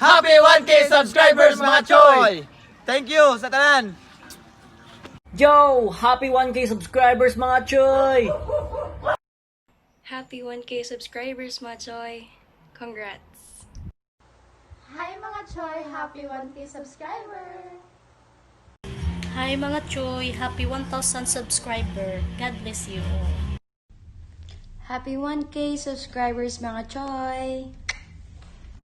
Happy 1K subscribers, mga Choy! Thank you sa tanan! Yo! Happy 1K subscribers, mga Choy! Happy 1K subscribers, mga Choy! Congrats! Hi, mga Choy! Happy 1K subscriber! Hi, mga Choy! Happy 1,000 subscriber. God bless you all. Happy 1K subscribers, mga Choy!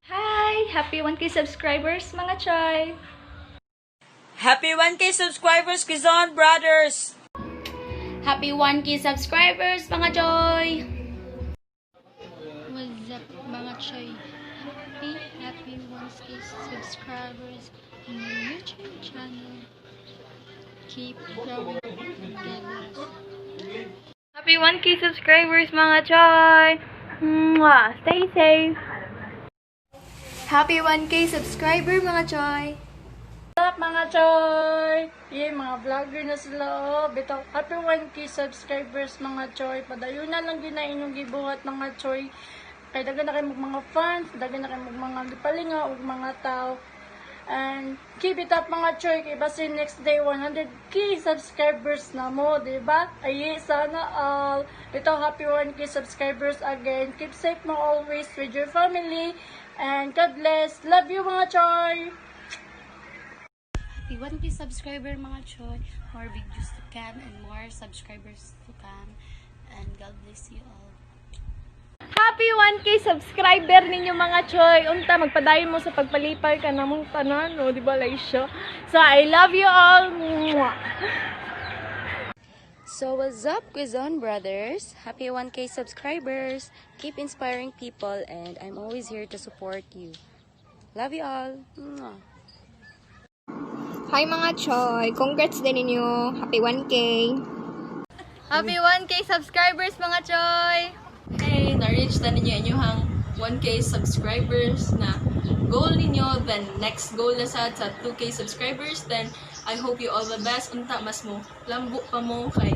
Hi! Happy 1K subscribers, mga Choy! Happy 1K subscribers, Quezon Brothers! Happy 1K subscribers, mga Choy! What's up, mga Choy? Happy, happy 1K subscribers in my YouTube channel. Keep growing and God bless. Happy 1K subscribers, mga Choy! Mwah! Stay safe! Happy 1K subscriber, mga Choy! What's up, mga Choy? Yay, mga vlogger na sila, oh. Bitaw, happy 1K subscribers, mga Choy. Padayon na lang gyud na inyong gibuhat, mga Choy. Kay daghan na kayo mga fans, daghan na kayo mga gipalinga ug mga tao. And keep it up, mga Choy, kay basin next day 100K subscribers na mo, di ba? Ay, sana all. Ito, happy 1K subscribers again. Keep safe mo always with your family. And God bless. Love you, mga Choy! Happy 1K subscriber, mga Choy. More videos to come and more subscribers to come. And God bless you all. Happy 1K subscriber ninyo, mga Choy! Unta, magpadayon mo sa pagpalipay ka namong tanan, o, di ba, Laisha? So, I love you all! Mwah! So what's up, Quezon Brothers? Happy 1K subscribers! Keep inspiring people and I'm always here to support you. Love you all! Mwah. Hi, mga Choy! Congrats din ninyo! Happy 1K! Happy 1K subscribers, mga Choy! Hey, na-reach na ninyo inyong 1K subscribers na goal ninyo, then next goal na sad sa 2K subscribers, then I hope you all the best. Unta mas mo lambo pa mo kay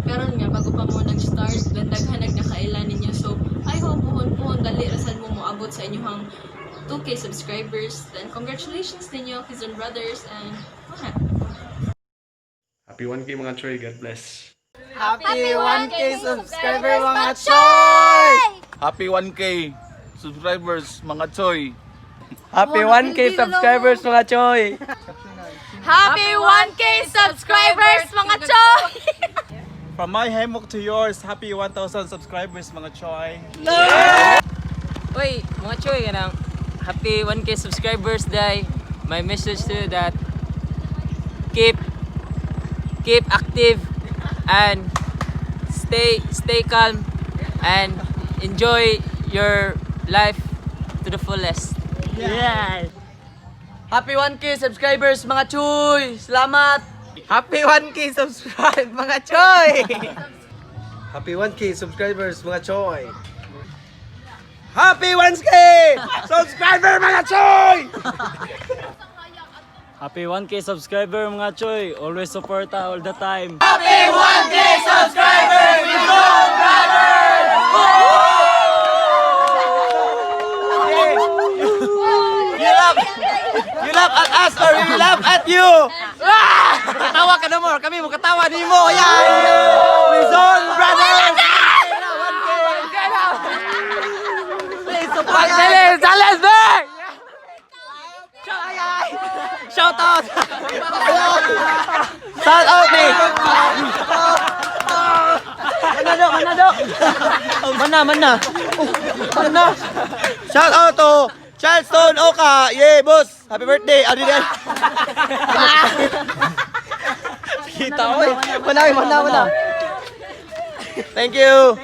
karon nga bago pa mo nag-start, then daghan nag nakaila ninyo. So, I hope puhon-puhon dali ra sad mo moabot sa inyong 2K subscribers. Then congratulations ninyo, Quezon Brothers, and wala. Happy 1K, mga Choy. God bless. Happy 1K subscriber, mga Choy! Happy 1K subscribers, mga Choy. Happy 1K subscribers, mga Choy! Happy 1K subscribers, mga Choy! From my hammock to yours, happy 1,000 subscribers, mga Choy. Uy, mga Choy, kanang happy 1K subscribers day. My message to you that keep active and stay calm and enjoy your life to the fullest. Yes! Happy 1K subscribers, mga Choy! Salamat! Happy 1K subscribe, mga Choy! Happy 1K subscribers, mga Choy! Happy 1K subscriber, mga Choy! Happy 1K subscriber, mga Choy! Always support all the time! Happy 1K subscribers, Quezon Brothers! You laugh at us or we laugh at you! Ah! Katawa ka na more, kami mo katawa nimo. Yan! Quezon Brothers! 1K! Please support us! Challenge, be! Shout out! Shout out ni! Mana do, mana do! Mana, mana! Mana! Shout out to Charleston Oka! Yay, boss! Happy birthday! Ano din? Kita ko eh. Mana, mana, mana. Thank you!